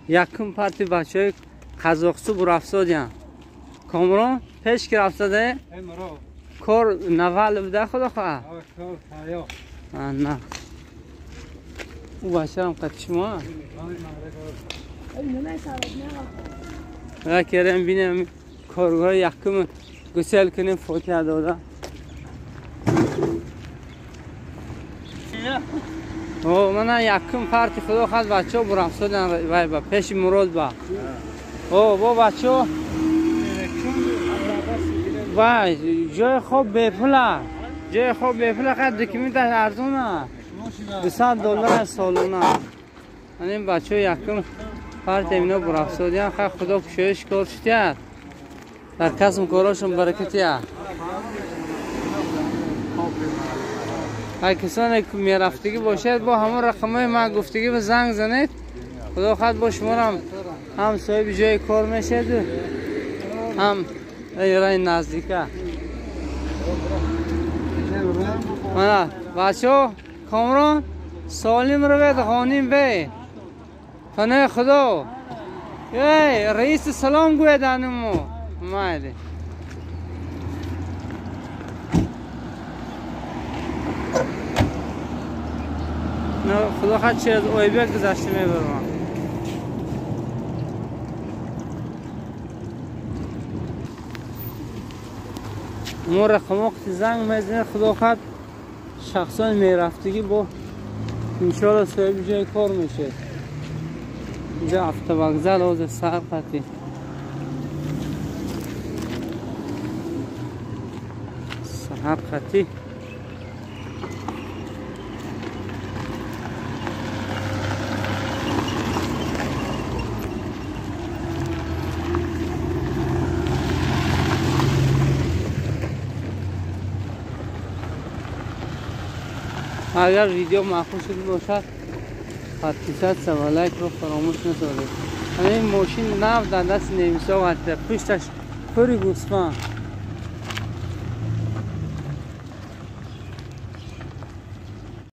Якум парти бачаҳои қазоқсу бурафсодиян. Комрон пеш ки рафтаде? Кор навал буда худо хоҳад? На. Ӯ бачаам қати шумо? Керем бинем коргоҳи якум гусел кунем фотиҳа дода. Мана якум парти худо хоҳад бачаҳо бурафтодан вай ба пеши Мурод ба. О, бо бачаҳо вай ҷои хоб бепула. Ҷои хоб бепула қад документаш арзона. $200 солона. Ана ин бачаҳо якум парти ино бурафтодиян. Хай худо кушоиш кор шудияд. Дар касбу корашон баракатия. Ҳар касоне ки мерафтагӣ бошад бо ҳамон рақамҳои ман гуфтагӣ ба занг занед. Худо хоҳад бо шуморам ҳам соҳиби ҷои кор мешавед, ҳам рай наздика. Мана бачаҳо Комрон солим равед, ғоним бе. Паноҳи Худо. Эй раиси салом гӯяд ануму. Майли. Худо хоҳад через Ойбек гузашта мебарам. Мо рақамҳо қити занг мезанед, худо хоҳад шахсони мерафтагӣ бо иншоалло соҳиби ҷои кор мешавед. Инҷа автовокзал ҳозир сар қатӣ. Саҳар қатӣ. Агар видео маъқул шуда бошад, подписаться ва лайкро фаромӯш насозед. Ин мошин нав дар дасти немисо ватида, пушташ пури гӯсфанд.